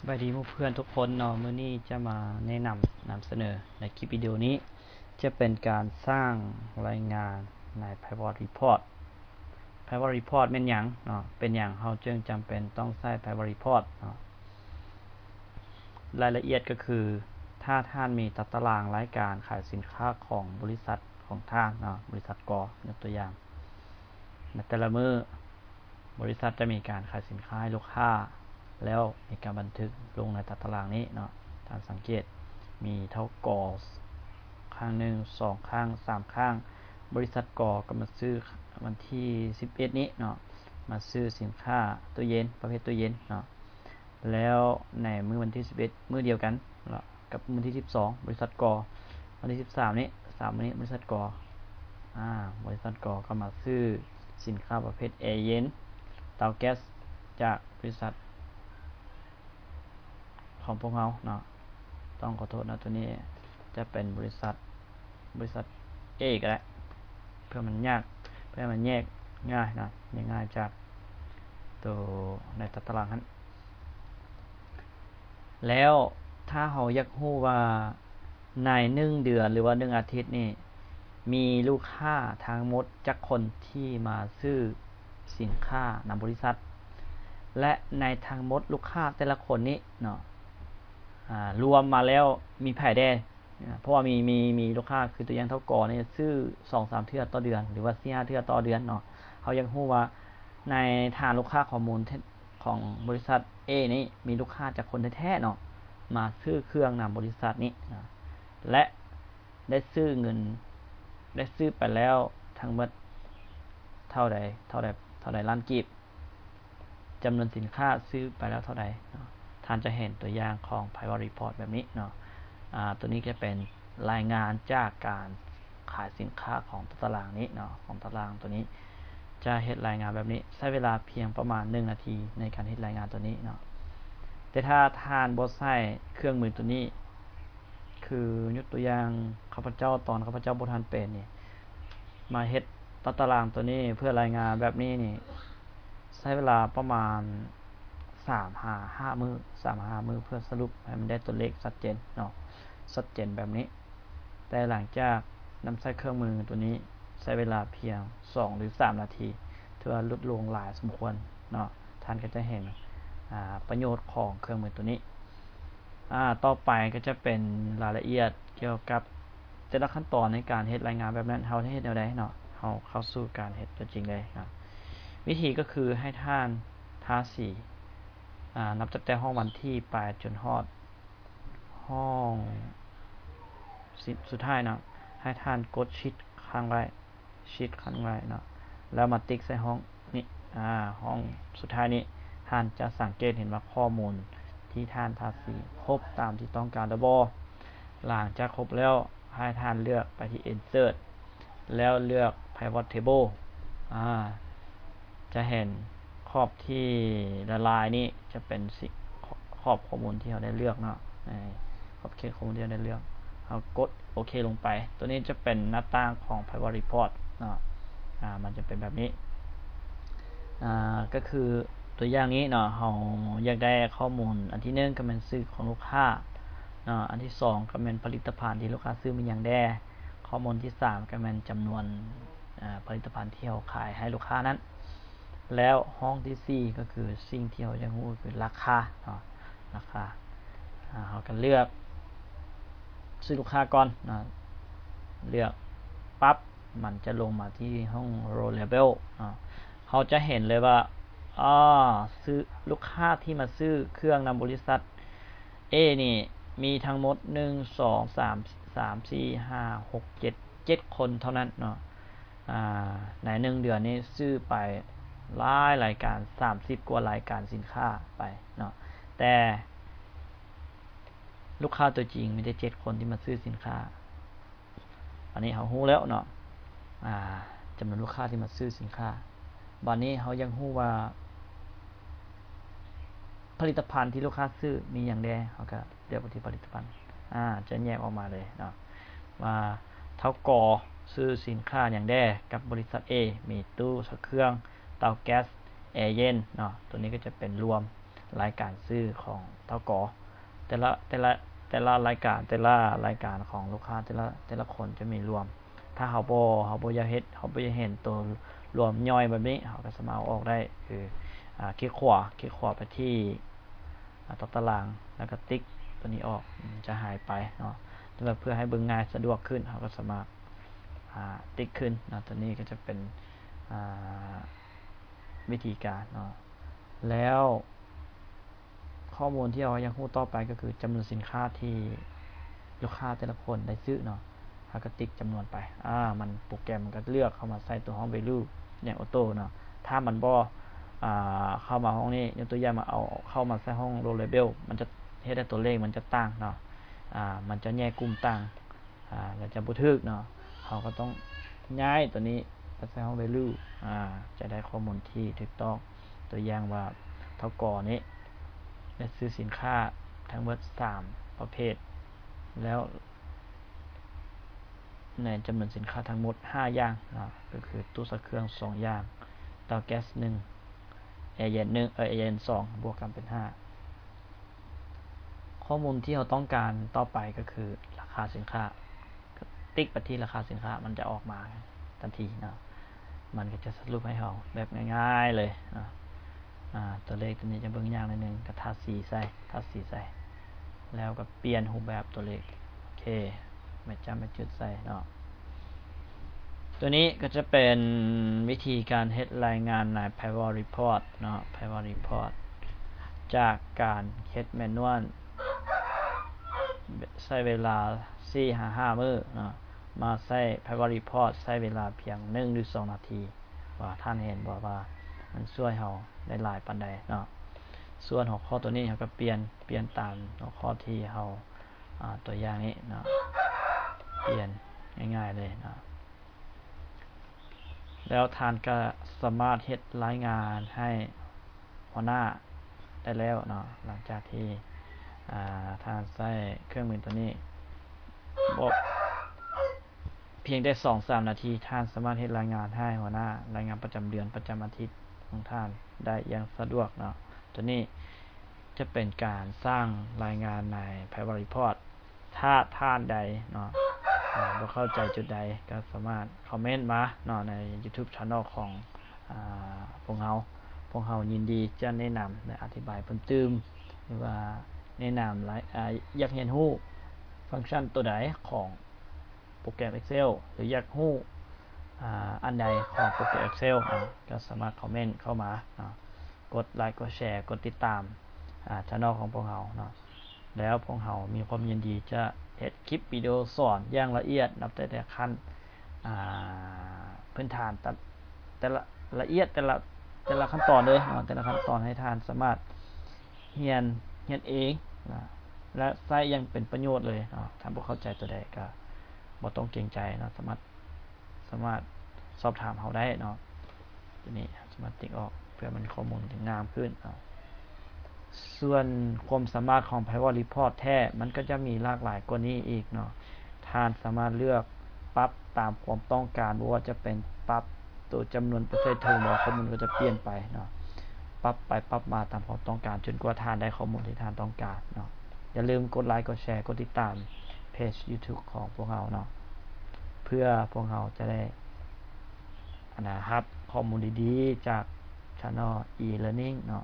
ສະບາຍດີໝູ່ເພື່ອນທຸກຄົນເນາະ, ມື້ນີ້ຈະມາແນະນຳນຳສະເໜີໃນຄລິບວິດີໂອນີ້ ຈະເປັນການສ້າງລາຍງານໃນ Pivot Report. Pivot Report ແມ່ນຫຍັງເນາະ? ເປັນຫຍັງເຮົາຈຶ່ງຈຳເປັນຕ້ອງໃຊ້ Pivot Report ເນາະ? ລາຍລະອຽດກໍຄື ຖ້າທ່ານມີຕາຕະລາງລາຍການຂາຍສິນຄ້າຂອງບໍລິສັດຂອງທ່ານເນາະ, ບໍລິສັດ Gore ຍົກຕົວຢ່າງ ໃນແຕ່ລະມື້ ບໍລິສັດຈະມີການຂາຍສິນຄ້າໃຫ້ລູກຄ້າ ແລ້ວມີການບັນທຶກລົງໃນຕາຕະລາງນີ້ເນາະ. ທ່ານສັງເກດ ມີເທົ່າ Gore ຄັ້ງໜຶ່ງ ສອງຄັ້ງ ສາມຄັ້ງ. ບໍລິສັດ Gore ກໍມາຊື້ວັນທີສິບເອັດນີ້ເນາະ, ມາຊື້ສິນຄ້າຕູ້ເຢັນ ປະເພດຕູ້ເຢັນເນາະ. ແລ້ວໃນມື້ວັນທີສິບເອັດ ມື້ດຽວກັນເນາະ ກັບມື້ທີສິບສອງ ບໍລິສັດ Gore, ວັນທີສິບສາມນີ້ ສາມມື້ນີ້ ບໍລິສັດ Gore ອາ ບໍລິສັດ Gore ກໍມາຊື້ສິນຄ້າປະເພດແອເຢັນ ເຕົາແກັສ ຈາກບໍລິສັດຂອງພວກເຮົາເນາະ. ຕ້ອງຂໍໂທດເນາະ, ໂຕນີ້ຈະເປັນບໍລິສັດ ບໍລິສັດ A ກໍໄດ້ ເພື່ອມັນຍາກ ເພື່ອມັນແຍກງ່າຍເນາະ, ແຍກງ່າຍຈາກໂຕໃນຕາຕະລາງຫັ້ນ. ແລ້ວຖ້າເຮົາຢາກຮູ້ວ່າໃນໜຶ່ງເດືອນ ຫຼືວ່າໜຶ່ງອາທິດນີ້ ມີລູກຄ້າທັງໝົດຈັກຄົນທີ່ມາຊື້ສິນຄ້ານຳບໍລິສັດ ແລະ ໃນທັງໝົດລູກຄ້າແຕ່ລະຄົນນີ້ເນາະ ອາ ລວມມາແລ້ວມີໃຜແດ່? ອາ ເພາະວ່າມີ ມີ ມີລູກຄ້າ ຄືຕົວຢ່າງເທົ່າ Gore ນີ້ ຊື້ສອງສາມເທື່ອຕໍ່ເດືອນ ຫຼືວ່າສີ່ຫ້າເທື່ອຕໍ່ເດືອນເນາະ. ເຮົາຢາກຮູ້ວ່າໃນຖານລູກຄ້າຂໍ້ມູນ ຂອງບໍລິສັດ A ນີ້ ມີລູກຄ້າຈັກຄົນແທ້ໆເນາະ ມາຊື້ເຄື່ອງນຳບໍລິສັດນີ້ນະ ແລະ ໄດ້ຊື້ເງິນ ໄດ້ຊື້ໄປແລ້ວທັງໝົດເທົ່າໃດ ເທົ່າໃດ ເທົ່າໃດລ້ານກີບ, ຈຳນວນສິນຄ້າຊື້ໄປແລ້ວເທົ່າໃດເນາະ. ທ່ານຈະເຫັນຕົວຢ່າງຂອງ Pivot Report ແບບນີ້ເນາະ. ອາ ຕົວນີ້ຈະເປັນລາຍງານຈາກການຂາຍສິນຄ້າຂອງຕາຕະລາງນີ້ເນາະ, ຂອງຕາຕະລາງຕົວນີ້ ຈະເຮັດລາຍງານແບບນີ້ ໃຊ້ເວລາພຽງປະມານໜຶ່ງນາທີໃນການເຮັດລາຍງານຕົວນີ້ເນາະ. ແຕ່ຖ້າທ່ານບໍ່ໃຊ້ເຄື່ອງມືຕົວນີ້ ຄືຍົກຕົວຢ່າງ ຂ້າພະເຈົ້າ ຕອນຂ້າພະເຈົ້າບໍ່ທັນເປັນນີ້ ມາເຮັດຕາຕະລາງຕົວນີ້ເພື່ອລາຍງານແບບນີ້ນີ້ ໃຊ້ເວລາປະມານສາມຫາຫ້າມື້ ສາມຫາຫ້າມື້ ເພື່ອສະຫຼຸບໃຫ້ມັນໄດ້ຕົວເລກຊັດເຈນເນາະ, ຊັດເຈນແບບນີ້. ແຕ່ຫຼັງຈາກນຳໃຊ້ເຄື່ອງມືຕົວນີ້ ໃຊ້ເວລາພຽງສອງ ຫຼື ສາມນາທີ ຖືວ່າຫຼຸດລົງຫຼາຍສົມຄວນເນາະ. ທ່ານກໍຈະເຫັນ ອາ ປະໂຫຍດຂອງເຄື່ອງມືຕົວນີ້. ອາ ຕໍ່ໄປກໍຈະເປັນລາຍລະອຽດກ່ຽວກັບແຕ່ລະຂັ້ນຕອນໃນການເຮັດລາຍງານແບບນັ້ນ ເຮົາຈະເຮັດແນວໃດເນາະ. ເຮົາເຂົ້າສູ່ການເຮັດຕົວຈິງເລີຍເນາະ. ວິທີກໍຄືໃຫ້ທ່ານທາສີ ອາ ນັບຕັ້ງແຕ່ຫ້ອງວັນທີໄປຈົນຮອດຫ້ອງ ຊິ ສຸດທ້າຍເນາະ, ໃຫ້ທ່ານກົດ Shift ຄ້າງໄວ້ Shift ຄ້າງໄວ້ເນາະ, ແລ້ວມາຕິກໃສ່ຫ້ອງນີ້ ອາ ຫ້ອງສຸດທ້າຍນີ້. ທ່ານຈະສັງເກດເຫັນວ່າຂໍ້ມູນທີ່ທ່ານທາສີຄົບຕາມທີ່ຕ້ອງການແລ້ວບໍ່? ຫຼັງຈາກຄົບແລ້ວ ໃຫ້ທ່ານເລືອກໄປທີ່ Insert ແລ້ວເລືອກ Pivot Table ອາ ຈະເຫັນຂອບທີ່ລະລາຍນີ້ຈະເປັນສີ ຂອບຂໍ້ມູນທີ່ເຮົາໄດ້ເລືອກເນາະ, ໃນຂອບເຂດຂໍ້ມູນທີ່ເຮົາໄດ້ເລືອກ. ເຮົາກົດໂອເຄລົງໄປ. ຕົວນີ້ຈະເປັນໜ້າຕ່າງຂອງ Pivot Report ເນາະ, ອາ ມັນຈະເປັນແບບນີ້. ອາ ກໍຄືຕົວຢ່າງນີ້ເນາະ, ເຮົາຢາກໄດ້ຂໍ້ມູນ ອັນທີໜຶ່ງກໍແມ່ນຊື່ຂອງລູກຄ້າເນາະ, ອັນທີສອງກໍແມ່ນຜະລິດຕະພັນທີ່ລູກຄ້າຊື້ມີຫຍັງແດ່, ຂໍ້ມູນທີສາມກໍແມ່ນຈຳນວນ ອາ ຜະລິດຕະພັນທີ່ເຮົາຂາຍໃຫ້ລູກຄ້ານັ້ນ. ແລ້ວຫ້ອງທີສີ່ກໍຄືສິ່ງທີ່ເຮົາຢາກຮູ້ກໍຄືລາຄາເນາະ, ລາຄາ. ອາ ເຮົາກໍເລືອກຊື່ລູກຄ້າກ່ອນເນາະ, ເລືອກປັບ ມັນຈະລົງມາທີ່ຫ້ອງ Row Level ເນາະ. ເຮົາຈະເຫັນເລີຍວ່າ ອາ ຊື້ ລູກຄ້າທີ່ມາຊື້ເຄື່ອງນຳບໍລິສັດ A ນີ້ມີທັງໝົດ ໜຶ່ງ ສອງ ສາມ ສາມ ສີ່ ຫ້າ ຫົກ ເຈັດ ເຈັດຄົນເທົ່ານັ້ນເນາະ. ອາ ໃນໜຶ່ງເດືອນນີ້ຊື້ໄປຫຼາຍລາຍການ ສາມສິບກວ່າລາຍການສິນຄ້າໄປເນາະ, ແຕ່ລູກຄ້າຕົວຈິງມີແຕ່ເຈັດຄົນທີ່ມາຊື້ສິນຄ້າ. ອັນນີ້ເຮົາຮູ້ແລ້ວເນາະ ອາ ຈຳນວນລູກຄ້າທີ່ມາຊື້ສິນຄ້າ. ບາດນີ້ເຮົາຢາກຮູ້ວ່າ ຜະລິດຕະພັນທີ່ລູກຄ້າຊື້ມີຫຍັງແດ່, ເຮົາກໍເລືອກໄປທີ່ຜະລິດຕະພັນ ອາ ຈະແຍກອອກມາເລີຍເນາະ ວ່າທ້າວ ກໍ ຊື້ສິນຄ້າຫຍັງແດ່ກັບບໍລິສັດ A, ມີຕູ້ຊັກເຄື່ອງ, ເຕົາແກັສ, ແອເຢັນເນາະ. ຕົວນີ້ກໍຈະເປັນລວມ ລາຍການຊື້ຂອງ ທກ ແຕ່ລະ ແຕ່ລະ ແຕ່ລະລາຍການ ແຕ່ລະລາຍການຂອງລູກຄ້າ ແຕ່ລະ ແຕ່ລະຄົນຈະມີລວມ. ຖ້າເຮົາບໍ່ ເຮົາບໍ່ຢາກເຮັດ ເຮົາບໍ່ຢາກເຫັນໂຕລວມຍ່ອຍແບບນີ້ ເຮົາກໍສາມາດເອົາອອກໄດ້ ຄື ອາ ຄລິກຂວາ ຄລິກຂວາໄປທີ່ ອາ ຕົວຕາລາງ ແລ້ວກໍຕິກຕົວນີ້ອອກ ມັນຈະຫາຍໄປເນາະ. ແຕ່ວ່າເພື່ອໃຫ້ເບິ່ງງ່າຍສະດວກຂຶ້ນ ເຮົາກໍສາມາດ ອາ ຕິກຄືນເນາະ. ຕົວນີ້ກໍຈະເປັນ ອາ ວິທີການເນາະ. ແລ້ວຂໍ້ມູນທີ່ເຮົາຢາກຮູ້ຕໍ່ໄປກໍຄືຈຳນວນສິນຄ້າທີ່ລູກຄ້າແຕ່ລະຄົນໄດ້ຊື້ເນາະ. ເຮົາກໍຕິກຈຳນວນໄປ ອາ ມັນ ໂປຣແກຣມມັນກໍເລືອກເຂົ້າມາໃສ່ຕົວຫ້ອງ value ຢ່າງ auto ເນາະ. ຖ້າມັນບໍ່ ອາ ເຂົ້າມາຫ້ອງນີ້ ຍົກຕົວຢ່າງວ່າເອົາເຂົ້າມາໃສ່ຫ້ອງ row label ມັນຈະເຮັດໃຫ້ຕົວເລກມັນຈະຕ່າງເນາະ ອາ ມັນຈະແຍກກຸ່ມຕ່າງ ອາ ແລ້ວຈະບໍ່ຖືກເນາະ. ເຮົາກໍຕ້ອງຍ້າຍຕົວນີ້ໄປໃສ່ຫ້ອງ value ອາ ຈະໄດ້ຂໍ້ມູນທີ່ຖືກຕ້ອງ. ຕົວຢ່າງວ່າ ທກ ນີ້ໄດ້ຊື້ສິນຄ້າທັງໝົດສາມປະເພດ ແລ້ວໃນຈຳນວນສິນຄ້າທັງໝົດຫ້າຢ່າງເນາະ ກໍຄືຕູ້ຊັກເຄື່ອງສອງຢ່າງ, ເຕົາແກັສໜຶ່ງ, ແອເຢັນໜຶ່ງ ເອີ ແອເຢັນສອງ ບວກກັນເປັນຫ້າ. ຂໍ້ມູນທີ່ເຮົາຕ້ອງການຕໍ່ໄປກໍຄືລາຄາສິນຄ້າ. ຕິກໄປທີ່ລາຄາສິນຄ້າ ມັນຈະອອກມາທັນທີເນາະ. ມັນກໍຈະສະຫຼຸບໃຫ້ເຮົາແບບງ່າຍໆເລີຍເນາະ. ອາ ຕົວເລກຕົວນີ້ຈະເບິ່ງຍາກໜ້ອຍໜຶ່ງ ກໍທາສີໃສ່ ທາສີໃສ່ ແລ້ວກໍປ່ຽນຮູບແບບຕົວເລກ. ໂອເຄ ແມ່ນຈ້ຳແມ່ນຈຸດໃສ່ເນາະ. ຕົວນີ້ກໍຈະເປັນວິທີການເຮັດລາຍງານໃນ Pivot Report ເນາະ, Pivot Report ຈາກການເຮັດ manual ໃຊ້ເວລາສີ່ຫາຫ້າມື້ເນາະ ມາໃຊ້ Pivot Report ໃຊ້ເວລາພຽງໜຶ່ງຫຼືສອງນາທີ. ວ່າທ່ານເຫັນບໍ່ວ່າມັນຊ່ວຍເຮົາໄດ້ຫຼາຍປານໃດເນາະ. ສ່ວນຫົວຂໍ້ຕົວນີ້ເຮົາກໍປ່ຽນ ປ່ຽນຕາມຫົວຂໍ້ທີ່ເຮົາ ອາ ຕົວຢ່າງນີ້ເນາະ ປ່ຽນງ່າຍໆເລີຍເນາະ. ແລ້ວທ່ານກໍສາມາດເຮັດລາຍງານໃຫ້ຫົວໜ້າໄດ້ແລ້ວເນາະ ຫຼັງຈາກທີ່ ອາ ທ່ານໃຊ້ເຄື່ອງມືຕົວນີ້. ບໍ່ ພຽງແຕ່ສອງສາມນາທີ ທ່ານສາມາດເຮັດລາຍງານໃຫ້ຫົວໜ້າ, ລາຍງານປະຈຳເດືອນ, ປະຈຳອາທິດຂອງທ່ານໄດ້ຢ່າງສະດວກເນາະ. ຕົວນີ້ຈະເປັນການສ້າງລາຍງານໃນ Pivot Report. ຖ້າທ່ານໃດເນາະ ອາ ບໍ່ເຂົ້າໃຈຈຸດໃດ ກໍສາມາດຄອມເມັນມາເນາະ ໃນ YouTube Channel ຂອງ ອາ ພວກເຮົາ. ພວກເຮົາຍິນດີຈະແນະນຳ ແລະ ອະທິບາຍເພີ່ມຕື່ມ ຫຼືວ່າແນະນຳ ອາ ຢາກຮຽນຮູ້ຟັງຊັນຕົວໃດຂອງ ໂປຣແກຣມ Excel ຫຼືຢາກຮູ້ ອາ ອັນໃດຂອງໂປຣແກຣມ Excel ເນາະ ກໍສາມາດຄອມເມັນເຂົ້າມາເນາະ, ກົດໄລ ກົດແຊ ກົດຕິດຕາມ ອາ Channel ຂອງພວກເຮົາເນາະ. ແລ້ວພວກເຮົາມີຄວາມຍິນດີຈະເຮັດຄລິບວິດີໂອສອນຢ່າງລະອຽດ ນັບແຕ່ ແຕ່ຂັ້ນ ອາ ພື້ນຖານ ແຕ່ ແຕ່ລະ ລະອຽດ ແຕ່ລະ ແຕ່ລະຂັ້ນຕອນເລີຍເນາະ, ແຕ່ລະຂັ້ນຕອນໃຫ້ທ່ານສາມາດ ຮຽນ ຮຽນເອງນະ ແລະ ໃຊ້ຢ່າງເປັນປະໂຫຍດເລີຍເນາະ. ຖ້າບໍ່ເຂົ້າໃຈຕົວໃດກໍບໍ່ຕ້ອງເກງໃຈເນາະ, ສາມາດ ສາມາດສອບຖາມເຮົາໄດ້ເນາະ. ຕົວນີ້ສາມາດຕິກອອກ ເພື່ອມັນຂໍ້ມູນຈະງາມຂຶ້ນເນາະ. ສ່ວນຄວາມສາມາດຂອງ Pivot Report ແທ້ ມັນກໍຈະມີຫຼາກຫຼາຍກວ່ານີ້ອີກເນາະ. ທ່ານສາມາດເລືອກປັບຕາມຄວາມຕ້ອງການ, ບໍ່ວ່າຈະເປັນປັບໂຕຈຳນວນເປີເຊັນເທີມ ຂໍ້ມູນກໍຈະປ່ຽນໄປເນາະ, ປັບໄປປັບມາຕາມຄວາມຕ້ອງການ ຈົນກວ່າທ່ານໄດ້ຂໍ້ມູນທີ່ທ່ານຕ້ອງການເນາະ. ຢ່າລືມກົດໄລ ກົດແຊ ກົດຕິດຕາມເພຈ YouTube ຂອງພວກເຮົາເນາະ, ເພື່ອພວກເຮົາຈະໄດ້ ອັນນະ ຮັບຂໍ້ມູນດີໆຈາກ Channel e-learning ເນາະ.